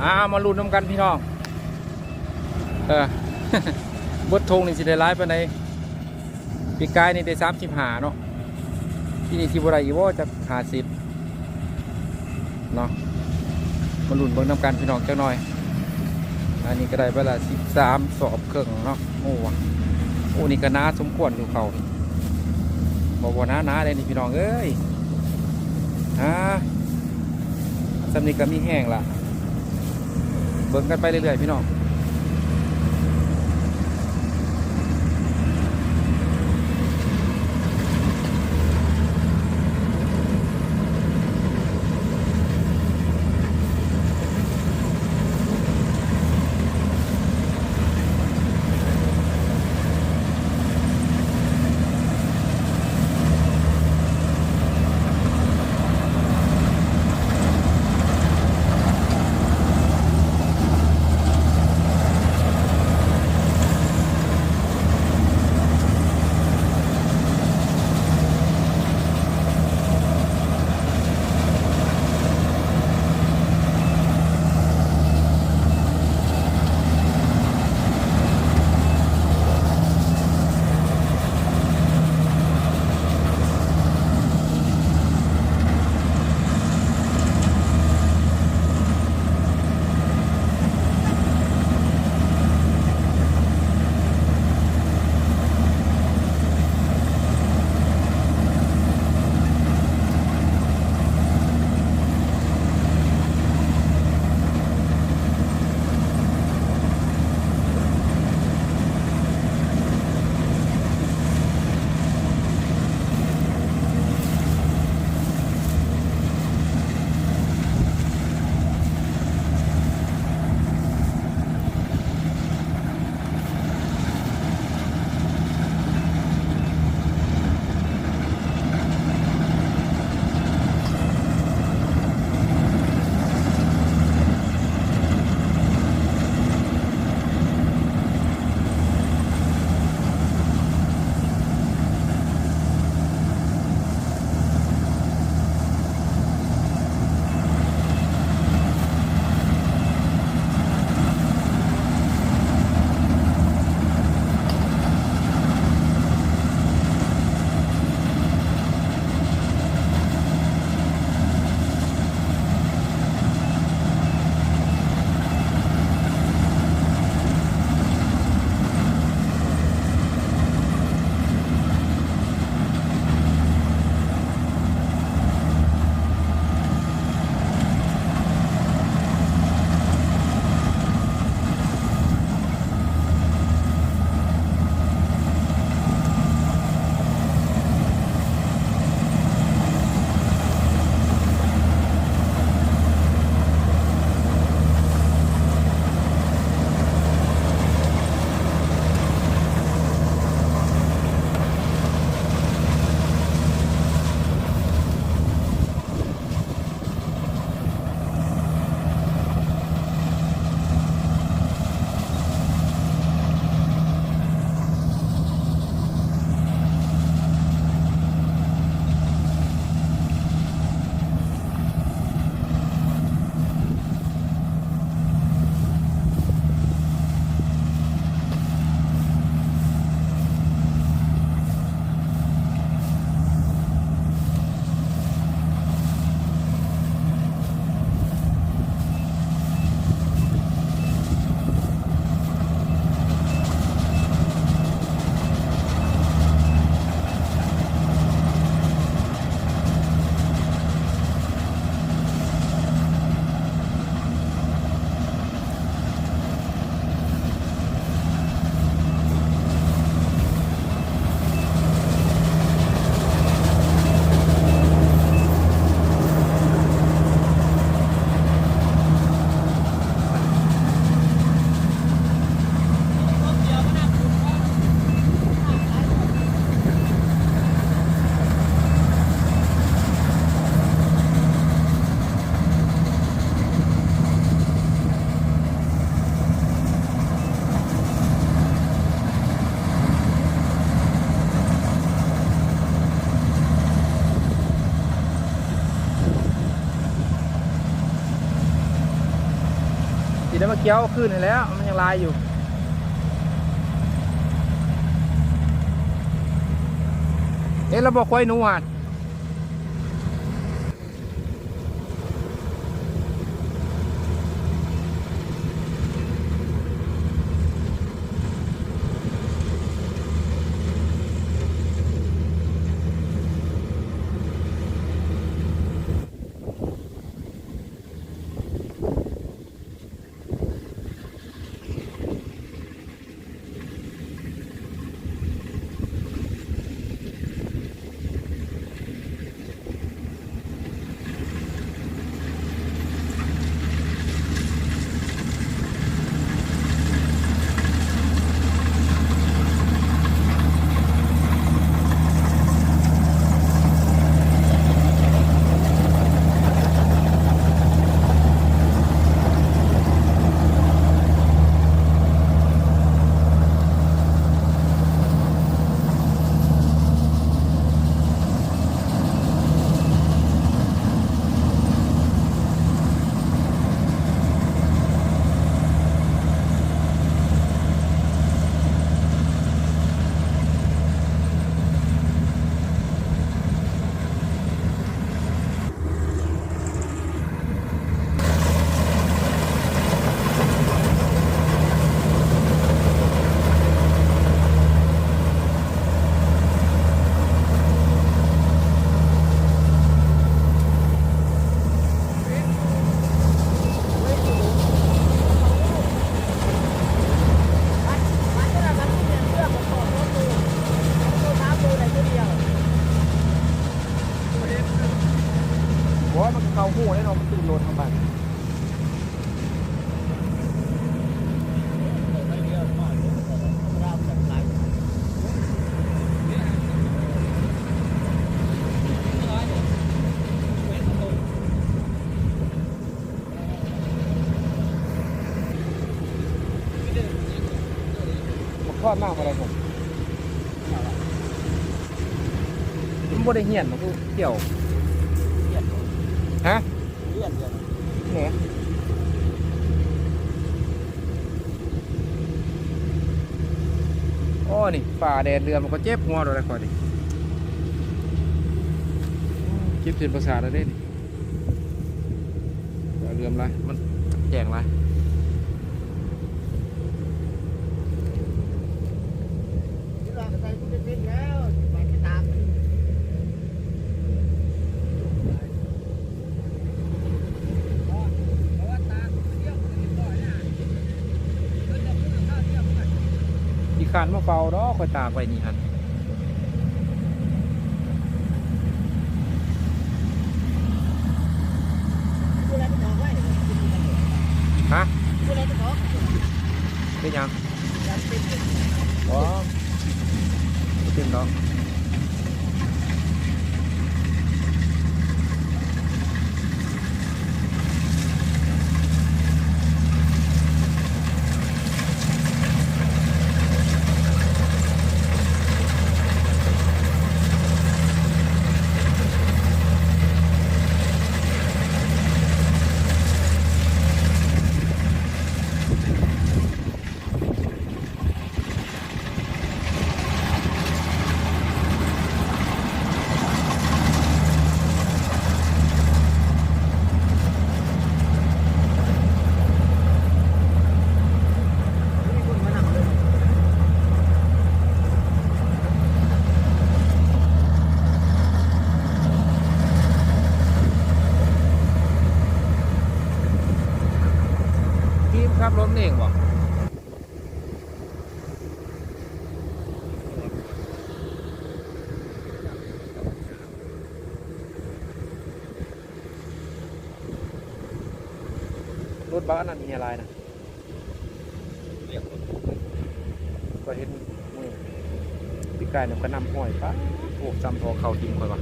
ອ່າ ມາລຸ້ນນຳກັນພີ່ນ້ອງ ເອີ ເບິດຖົງນີ້ຊິໄດ້ຫຼາຍປານໃດ? ປີກາຍນີ້ໄດ້ສາມສິບຫ້າເນາະ ປີນີ້ຊິບໍ່ໄດ້ອີກບໍ່ ຈັກຫ້າສິບເນາະ ມາລຸ້ນເບິ່ງນຳກັນພີ່ນ້ອງຈັກໜ່ອຍ. ອັນນີ້ກໍໄດ້ໄປລະສິບສາມສອບເຄິ່ງເນາະ. ໂອ້ ໂອ້ ນີ້ກໍໜາສົມຄວນຢູ່ເຂົານີ້ ບໍ່ ບໍ່ໜາໆເດ້ນີ້ພີ່ນ້ອງເອີຍ. ອ່າ ສ່ຳນີ້ກໍມີແຮງລະ ເບິ່ງກັນໄປເລື້ອຍໆພີ່ນ້ອງ. ກ່ຽວຄືນໃຫ້ແລ້ວ ມັນຍັງຫຼາຍຢູ່. ເຫັນແລ້ວບໍ່ ຄວາຍໜູຫັ້ນ? ບໍ່ ມັນກໍເຂົ້າຮູແລ້ວເນາະ ມັນຕື່ນໂລດເຂົ້າໄປ. ບັກທອດນ້ຳອະໄລຊັ້ນ? ມັນບໍ່ໄດ້ຫ້ຽນ ມັນຄືກ່ຽວ. ຮະ? ແໜ. ອໍ ນີ້ ຟ້າແດດເຫຼືອມ ມັນກໍເຈັບຫົວໂດດໄດ໋ຂ້ອຍນີ້ ເຈັບເສັ້ນປະສາດແລ້ວເດ້ນີ້. ເຫຼືອມຫຼາຍ ມັນແຈ້ງຫຼາຍ. ຂີ້ຄ້ານມາເຝົ້າດອກ ຂ້ອຍຕາກໄວ້ນີ້ຫັ້ນ. ຮະ? ເປັນຫຍັງ? ອໍ ບໍ່ເປັນດອກ. ທີມຂັບລົດເອງບໍ່? ລົດບັກອັນນັ້ນເຮຍຫຼາຍນະ. ຂ້ອຍເຫັນມື້ປີກາຍນີ້ ກະນຳຫ້ອຍ ປາດໂທ້ ສ່ຳທໍ່ເຂົ້າຖິ້ມຂ້ອຍວ່າ.